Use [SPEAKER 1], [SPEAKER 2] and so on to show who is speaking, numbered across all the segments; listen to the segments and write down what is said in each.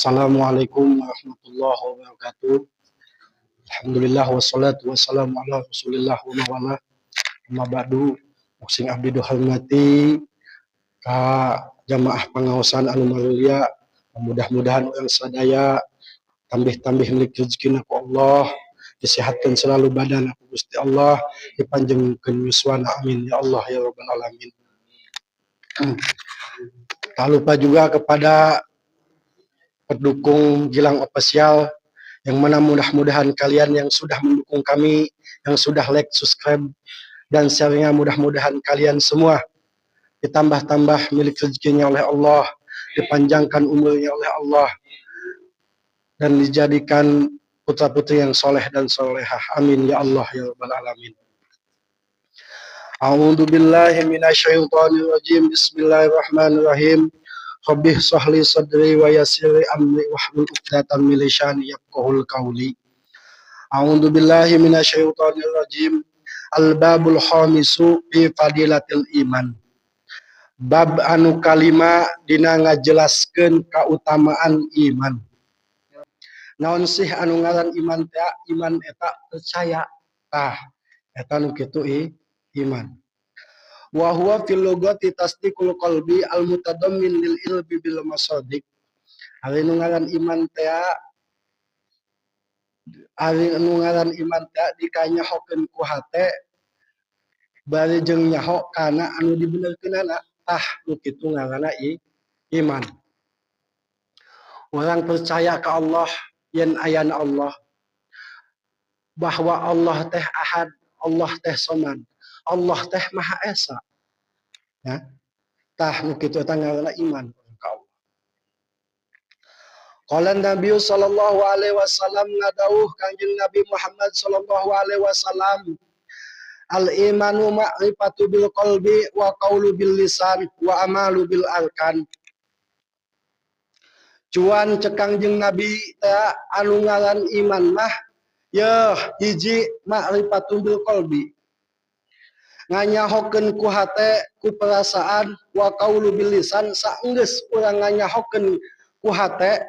[SPEAKER 1] Assalamualaikum warahmatullahi wabarakatuh. Alhamdulillah wassalatu wassalamu ala Rasulillah wa mawala. Amma ba'du. Sing abdi dihormati ka jamaah pengaosan anu marulia, mudah-mudahan urang sadaya tambih-tambih milik rezeki ku Allah, disehatkan selalu badan ku Gusti Allah, dipanjangkeun yuswana, amin ya Allah ya rabbal alamin. Tak lupa juga kepada pendukung Gilang Official yang mana mudah-mudahan kalian yang sudah mendukung kami, yang sudah like, subscribe, dan sharingnya, mudah-mudahan kalian semua ditambah-tambah milik rezekinya oleh Allah, dipanjangkan umurnya oleh Allah, dan dijadikan putra-putri yang soleh dan solehah. Amin ya Allah ya Rabbal Alamin. A'udzu billahi minasyaitonir rajim. Bismillahirrahmanirrahim. Rabbi shrah li sadri wa yassir li amri wahlul 'uqdatam min lisani yafqahul qawli. A'udzu billahi minasyaitonir rajim. Al-babul khamisu fi fadilatil iman. Bab anu kalima dina ngajelaskeun kautamaan iman. Naon sih anu ngaran iman teh? Iman eta percaya. Tah, eta nu kitu iman. Wa huwa fil lughati tasdiqul qalbi al mutadammin lil ilmi bil masadiq. Ari nu ngaran iman teh, ari nu ngaran iman teh dikanyahokeun ku hate bari jeung nyaho kana anu dibenerkeunana. Tah, nu kitu ngaranna iman. Orang percaya ke Allah yen ayana Allah, bahwa Allah teh ahad, Allah teh somad, Allah teh maha esa. Ya. Tah, nu kitu eta ngaranna iman ka Allah. Qala Nabi sallallahu alaihi wasallam, ngadawuh Kangjeng Nabi Muhammad sallallahu alaihi wasallam, al imanu ma'rifatu bil qalbi wa qawlu bil lisan wa amalu bil arkan. Cuan cek Kangjeng Nabi teh, anu ngaran iman mah yeuh hiji ma'rifatu bil qalbi, nganyahokeun ku hate, ku perasaan, wa qawlu bil lisan. Saenggeus urang nganyahokeun ku hate,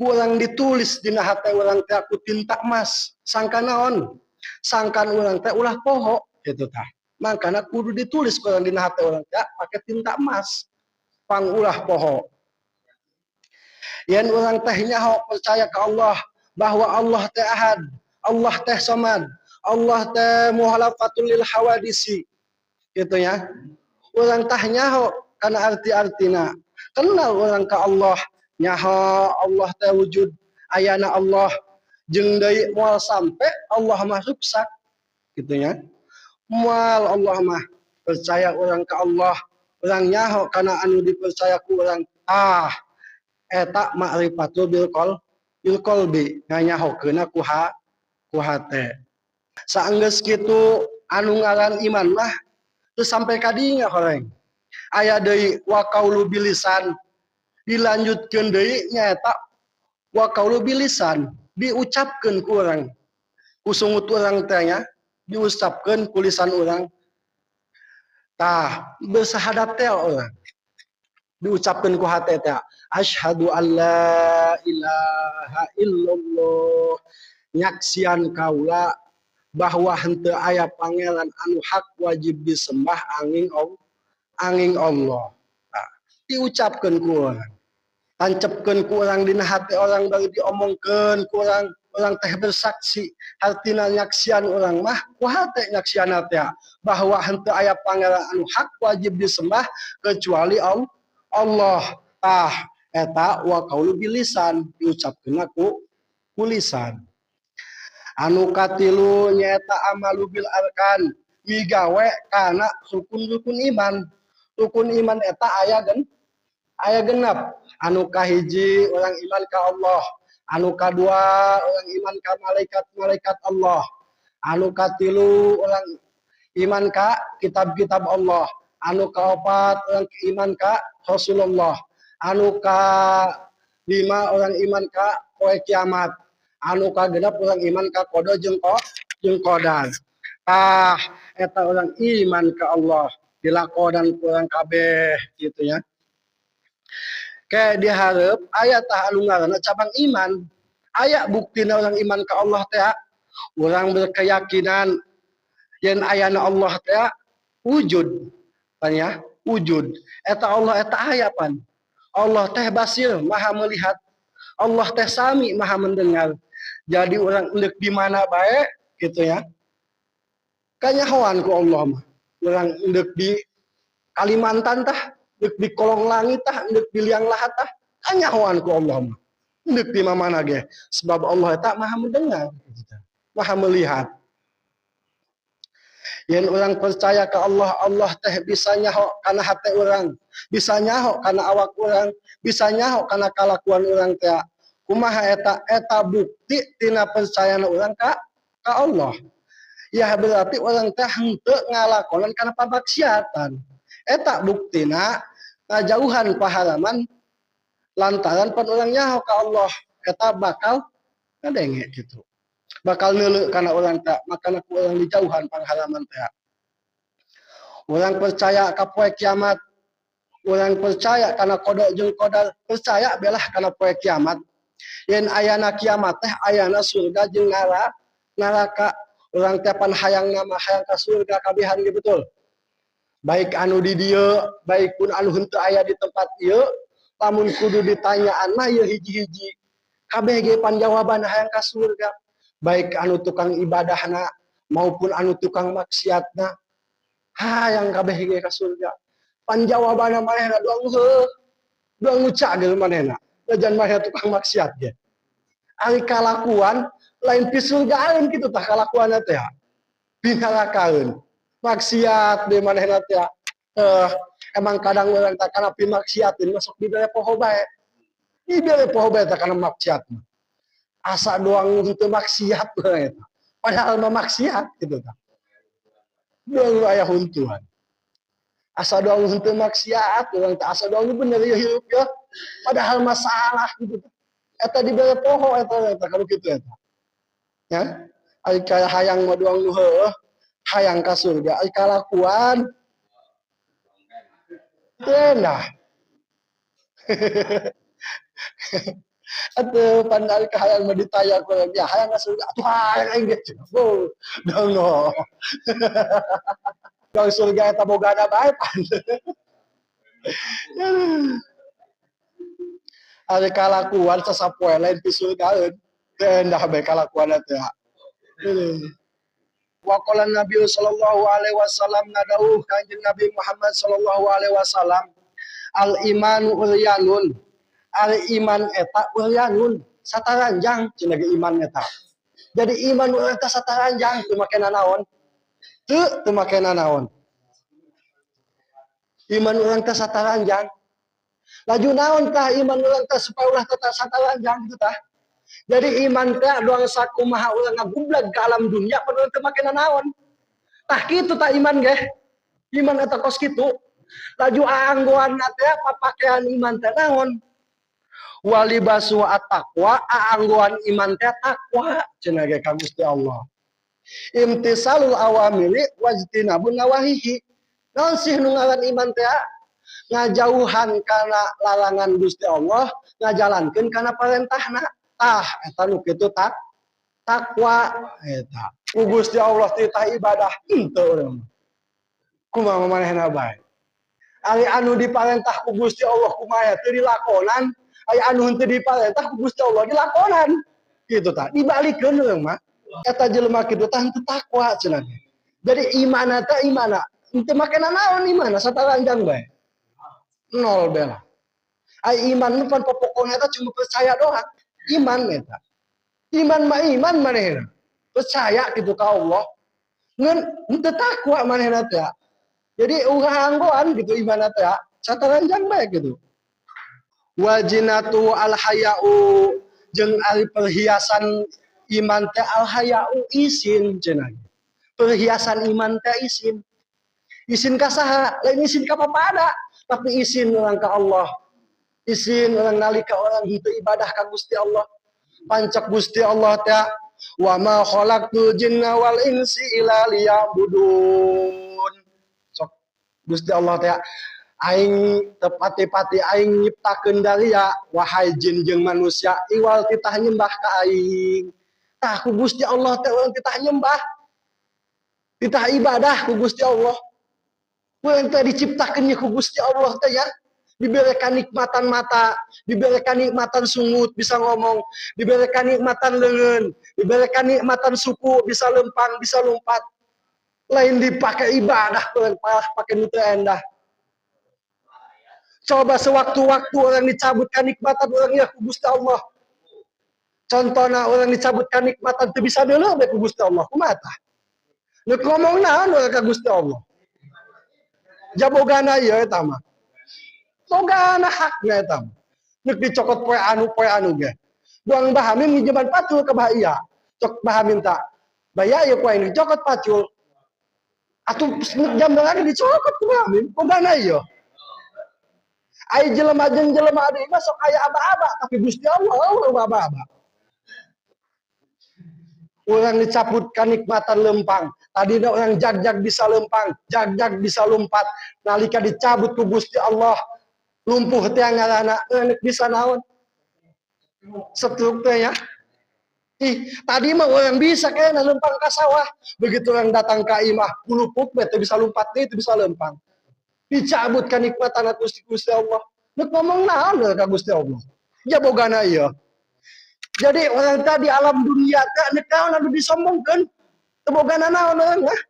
[SPEAKER 1] ku urang ditulis dina hate urang teh ku tinta emas, sangka naon, sangkan urang teh ulah poho gitu. Tah, makana kudu ditulis ku urang dina hate urang teh pake tinta emas pang ulah poho. Yen urang teh nyaho percaya ke Allah bahwa Allah teh ahad, Allah teh somad, Allah teh muhalafatul lil hawadisi gitu ya. Urang tah nyaho kana arti-artina, kenal urang ka Allah, nyaho Allah teh wujud, ayana Allah, jeung deui moal sampai Allah mah ruksak gitu ya. Moal Allah mah percaya urang ka Allah, urang nyaho kana anu dipercaya ku urang. Ah, eta ma'rifatul bil qalbi, nganyahokeunna ku hate. Saenggeus kitu, anu ngaran iman mah teu sampai kadinya horeng, aya deui wa qaulu bilisan, dilanjutkeun deui nyaeta wa qaulu bilisan, diucapkeun ku urang, ku sungut urang teh nya, diucapkeun ku lisan urang. Tah, bersahadat teh urang, diucapkeun ku hate teh, asyhadu alla ilaha illallah, nyaksian kaula bahwa henteu aya pangeran anu hak wajib disembah angin Allah. Nah, diucapkeun ku urang, tancepkeun ku urang dina hate orang, baru diomongkeun ku urang, urang teh bersaksi, hartina nyaksian urang mah ku hate, nyaksian teh bahwa henteu aya pangeran anu hak wajib disembah kecuali Allah. Tah, eta wa qaulu bilisan, diucapkeun ku lisan. Anu katilu nyaeta amalu bil arkan, migawe kana rukun-rukun iman. Rukun iman eta aya genep. Anu kahiji orang iman ka Allah, anu kadua orang iman ka malaikat-malaikat Allah, anu katilu orang iman ka kitab-kitab Allah, anu kaopat orang iman ka Rasulullah, anu ka lima orang iman ka poe kiamat, anu kagenep orang iman ka qada jeung qadar. Tah, eta orang iman ka Allah dilakonan ku urang kabeh gitu ya. Kayak diharap aya tah anu ngaranna cabang iman. Aya buktina orang iman ka Allah teh, orang berkeyakinan yen ayana Allah teh wujud. Pan ya, wujud. Eta Allah eta aya pan. Allah teh basir, maha melihat. Allah teh sami, maha mendengar. Jadi orang endek di mana bae gitu ya. Kanyahoan ku Allah mah. Orang endek di Kalimantan tah, endek di kolong langit tah, endek di liang lahat tah, kanyahoan ku Allah mah. Endek di mana ge. Sebab Allah eta maha mendengar, gitu. Maha melihat. Yen orang percaya ke Allah, Allah teh bisa nyaho kana hate orang, bisa nyaho kana awak orang, bisa nyaho kana kalakuan orang teh. Kumaha eta? Eta bukti tina percayaan orang ka Allah. Ya berarti orang teh henteu ngalakonan kana pamaksiatan. Eta buktina ngajauhan pahalaman lantaran pan orang nyaho ka Allah, eta bakal ngadenge gitu. Bakal neuleu kana orang teh, makana ku orang dijauhan panghalaman teh. Orang percaya ka poe kiamat, orang percaya kana qada jeung qadar, percaya belah kana poe kiamat. Yen ayana kiamat teh ayana surga jeung neraka. Orang teh pan hayang nama hayang ka surga kabehan ge betul. Baik anu di dieu, baik pun anu henteu aya di tempat ieu, lamun kudu ditanyaan mah ieu hiji-hiji. Kabeh ge pan jawaban hayang ka surga. Baik anu tukang ibadahna maupun anu tukang maksiatna, hayang kabeh ge ka surga. Pan jawabanna manehna doang heuh. Doang ngucak ge manehna. Lajan manehna tukang maksiat ge. Ari kalakuan lain pisurgaan kitu tah kalakuanna teh. Pinarakaeun. Maksiat di manehna teh. Emang kadang urang teh kana pimaksiatin masuk dibere poho bae. Dibere poho bae teh kana maksiat mah. Asa doang henteu maksiat bae eta. Padahal mah maksiat kitu tah. Doang aya huntuan. Asa doang henteu maksiat urang teh, asa doang bener ieu hirup ya. Padahal masalah gitu tah. Eta dibere poho eta kalau kitu eta. Ya, ari kaya hayang mah doang nu heueuh, hayang ka surga, ari kalakuan teu nah. Atuh pan ari kahayang mah ditaya ku urang, ya hayang ka surga, atuh hayang aing ge. Oh, dong no. Dong surga eta bogana bae pan. Ari kalakuan sasapoe lain ti surgaeun. Teu endah bae kalakuan teh. Wa qala Nabi sallallahu alaihi wasallam nadauh kanjeng Nabi Muhammad sallallahu alaihi wasallam, al imanu uryanun. Al iman eta uryanun, sataranjang cenah ge iman eta. Jadi iman eta sataranjang teu make nanaon. Teu make nanaon. Iman urang teh sataranjang. Laju naon tah iman urang teh supaya ulah tetap sataranjang gitu tah. Jadi iman teh doang sakumaha urang ngagublag ke alam dunia padahal urang teu make nanaon. Tah kitu tah iman ge. Iman eta kos kitu. Laju aanggoan teh papakean iman teh naon? Walibasu at-taqwa, aanggoan iman teh takwa cenah ge ka Gusti Allah. Imtisalul awamiri wajtinabun nawahihi. Naon sih nu ngaran iman teh? Ngajauhan kana larangan Gusti Allah, ngajalankeun kana parentahna. Tah eta nu kitu takwa eta. Ku Gusti Allah titah ibadah henteu urang mah. Kumaha manehna bae. Ari anu diparentah ku Gusti Allah kumaha teu dilakonan, ari anu henteu diparentah ku Gusti Allah dilakonan. Kitu tah, dibalikeun urang mah. Eta jelema kitu tah henteu takwa cenah. Jadi imana teh imana, henteu make nanaon imana sataranjang bae. Nol bela. Ai iman mah pan popokona eta cuma percaya doang. Iman eta. Iman mah iman manehna. Percaya kitu ka Allah. Ngan henteu takwa manehna teh. Jadi urang anggoan gitu iman teh. Sataranjang bae gitu. Wajinatu al-haya'u jeung ari perhiasan iman teh al-haya'u isin cenah. Perhiasan iman teh isin. Isin ka saha? Lain isin ka papada, tapi isin urang ka Allah. Isin urang nalika orang henteu ibadah ka Gusti Allah. Pancak Gusti Allah teh wa ma khalaqtul jinna wal insi illa liya'budun. Sok Gusti Allah teh Aing tepati-pati aing nyiptakeun daria wahai jin jeung manusia iwal titah nyembah ka aing. Tah ku Gusti Allah teh urang titah nyembah. Titah ibadah ku Gusti Allah. Urang teh diciptakeun ku Gusti Allah teh ya. Diberikan nikmatan mata, diberikan nikmatan sungut bisa ngomong, diberikan nikmatan lengan, diberikan nikmatan suku bisa lempang, bisa lompat. Lain dipakai ibadah, malah pakai nu teu endah. Coba sewaktu-waktu orang dicabutkan nikmatan orang ya ku Gusti Allah. Contohnya orang dicabutkan nikmatan teu bisa deuleu ku Gusti Allah, kumaha tah? Nu ngomong naon urang ka Gusti Allah? Jabogana ieu eta mah. Bogana hakna eta mah. Nek dicokot poe anu ge. Buang Bah Hamim ngijeman pacul ke Bah Iya. Cok Bah Hamim tak. Baya ieu ku aing dicokot pacul. Atuh nek jam lagi dicokot ku Bah Hamim, bogana ieu. Ai jelema jeung jelema deui mah sok aya aba-aba, tapi Gusti Allah eueuh aba-aba. Orang dicabut kanikmatan lempang. Tadina orang jag-jag bisa lempang, jag-jag bisa lompat. Nalika dicabut ku Gusti Allah, lumpuh teh ngaranna nek bisa naon? Setruk teh ya. Ih, tadi mah orang bisa kayaknya lempang ke sawah. Begitu orang datang ke imah, kulupuk teh bisa lompat teh bisa lempang. Dicabut kanikmatan Gusti Gusti Allah. Nek ngomong naon ka Gusti Allah? Ya bogana ieu. Jadi orang tadi alam dunia teh nek naon anu disombongkeun? Teu bogana naon urang mah.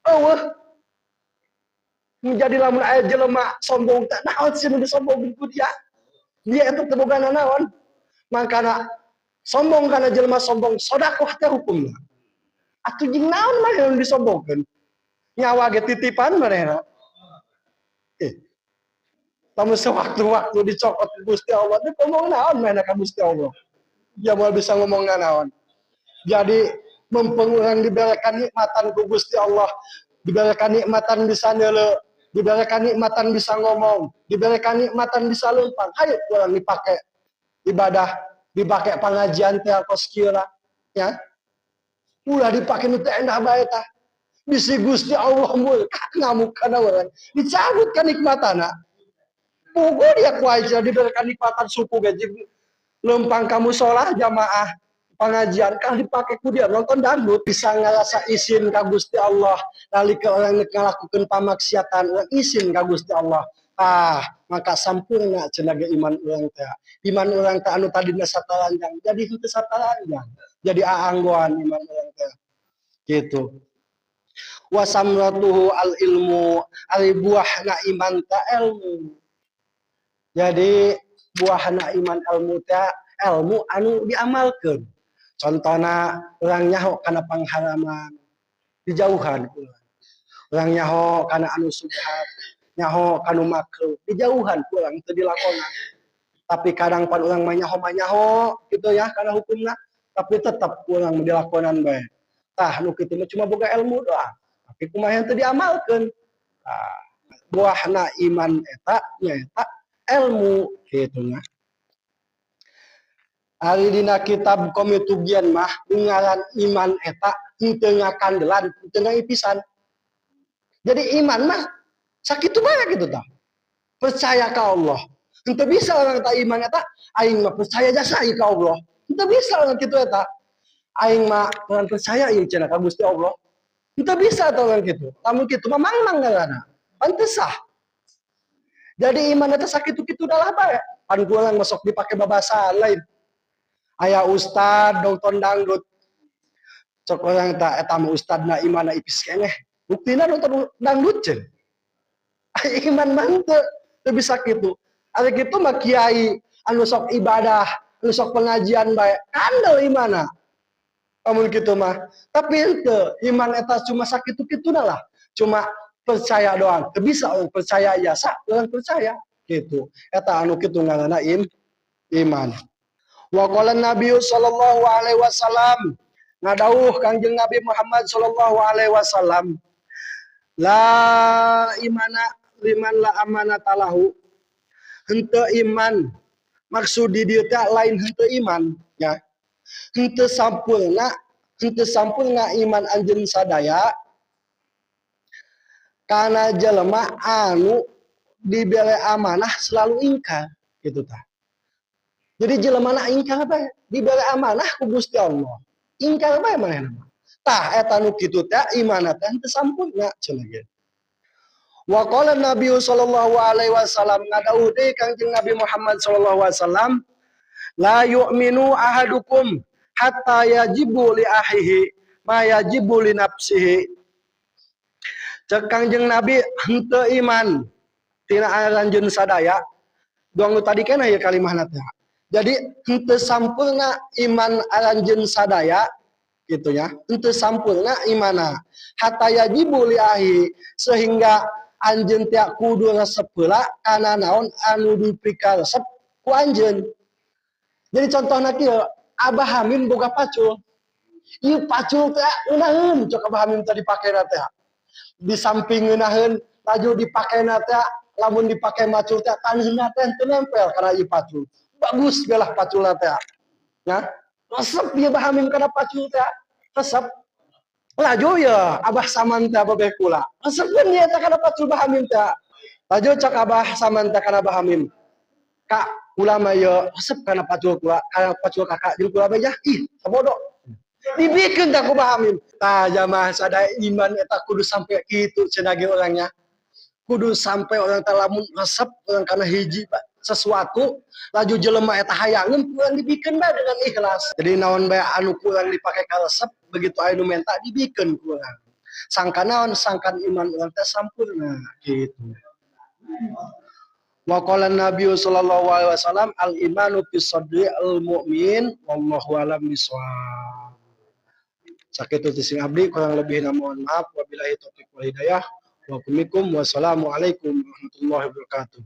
[SPEAKER 1] Eueuh. Menjadi lamun aya jelema sombong teh naon sih nu disombongkeun ku dia? Dia itu teu bogana naon. Makana sombong kana jelema sombong sedekah teh hukumna. Atuh jeung naon mah nu disombongkeun? Nyawa ge titipan manehna. Lamun sewaktu-waktu dicokot Gusti Allah teh ngomong naon manehna ka Gusti Allah? Ya mau bisa ngomong naon. Jadi mumpung urang diberikan nikmatan ku Gusti Allah, diberikan nikmatan bisa neuleu, diberikan nikmatan bisa ngomong, diberikan nikmatan bisa lempang. Hayu urang dipake ibadah, dipake pengajian teh kos kieu lah, ya. Ulah dipake nu teu endah bae tah. Bisi Gusti Allah murka ngamuk kana urang. Dicabut kanikmatana. Puguh dia ku aing diberikan nikmatan suku ge lempang kamu sholat jamaah pengajian kan dipakai ku dia nonton dangdut bisa ngerasa isin ka Gusti Allah nalika orang ngelakukan pamaksiatan orang isin ka Gusti Allah ah maka sampurna cenah ge iman urang teh iman urang teh anu tadina sataranjang jadi henteu sataranjang jadi aanggoan iman urang teh gitu. Wasamratuhu al ilmu, ari buahna iman ta ilmu. Jadi buahna iman ilmu teh ilmu anu diamalkeun. Contohna urang nyaho kana pangharaman dijauhan urang. Urang nyaho kana anu subhat, nyaho kanu makruh, dijauhan urang teu dilakonan. Tapi kadang pan urang mah nyaho gitu ya kana hukumna, tapi tetap urang dilakonan bae. Tah nu kitu mah cuma boga ilmu doang, tapi kumaha teu diamalkeun. Tah, buahna iman eta nyaeta ilmu kitu nya. Ari dina kitab Komitugian mah ngaran iman eta henteu ngakandelan, henteu ngaipisan. Jadi iman mah sakitu bae kitu tah. Percaya ka Allah. Henteu bisa orang tak iman eta aing mah percaya jasa ieu ka Allah. Henteu bisa orang kitu eta. Aing mah urang percaya ieu cenah ka Gusti Allah. Henteu bisa tah orang kitu. Lamun kitu mah mangmang ngaranna. Pan teu sah. Jadi iman eta sakitu-kitu dalah bae. Pan urang masuk dipake babasaan lain. Aya ustad nonton dangdut. Cok orang tak eta mah ustadna imanna ipis keneh. Buktina nonton dangdut ceun. Iman mah henteu, teu bisa kitu. Ari kitu mah kiai anu sok ibadah, anu sok pengajian bae, kandel imanna. Amun kitu mah. Tapi henteu, iman eta cuma sakitu-kituna lah. Cuma percaya doang. Teu bisa orang percaya jasa, orang percaya gitu. Eta anu kitu ngaranna iman. Wa qala Nabi sallallahu alaihi wasallam, ngadauh Kangjeng Nabi Muhammad sallallahu alaihi wasallam, la imana liman la amanata lahu. Henteu iman maksud di dieu teh lain henteu iman ya. Henteu sampurna, henteu sampurna iman anjeun sadaya kana jelema anu dibere amanah selalu ingkar gitu tah. Jadi jelema na ingkar bae, dibere amanah ku Gusti Allah. Ingkar bae manehna mah. Tah, eta nu kitu teh imanna teh teu sampurna cenah ge. Wa qala Nabi sallallahu alaihi wasallam, ngadawuh deui Kangjeng Nabi Muhammad sallallahu alaihi wasallam, la yu'minu ahadukum hatta yajibu li akhihi ma yajibu li nafsihi. Cek Kangjeng Nabi, henteu iman tina aranjeun sadaya. Doang nu tadi keneh ya kalimahna teh. Jadi henteu sampurna iman aranjeun sadaya gitu ya. Henteu sampurna imana hatta yajibu li akhi, sehingga anjeun teh kudu resep heula kana naon anu dipikaresep ku anjeun. Jadi contohna kieu, Abah Hamim boga pacul. Ieu pacul teh ngeunaheun, cok Abah Hamim teh dipakena teh. Di samping ngeunaheun, laju dipakena teh, lamun dipake macul teh taneuhna teh teu nempel kana ieu pacul. Bagus belah paculna teh. Nah, resep ieu Abah Hamim kana pacul teh. Resep. Laju ya Abah Saman teh babeh kula. Resep dia teh kana pacul Abah Hamim teh. Laju cok Abah Saman teh kana Abah Hamim. "Kak, kula mah ye resep kana pacul kula, kana pacul kakak jeung kula mah ya." "Ih, sabodo." Dibikeun tah ku Abah Hamim. Tah, jamaah sadaya, iman eta kudu sampai kitu cenah ge orangnya. Kudu sampai orang teh lamun resep urang kana hiji sesuatu, laju jelema eta hayangeun, kurang dibikeun bae dengan ikhlas. Jadi naon bae anu kurang dipake karesep, begitu aya nu menta dibikeun kurang. Sangkan naon? Sangkan iman urang teh sampurna gitu. Wa qala Nabi sallallahu alaihi wasallam, al imanu fi sadri al mu'min, wallahu alam bisawab. Sakitu ti sing abdi, kurang lebih mohon maaf. Wabillahi taufiq wal hidayah. Wassalamualaikum warahmatullahi wabarakatuh.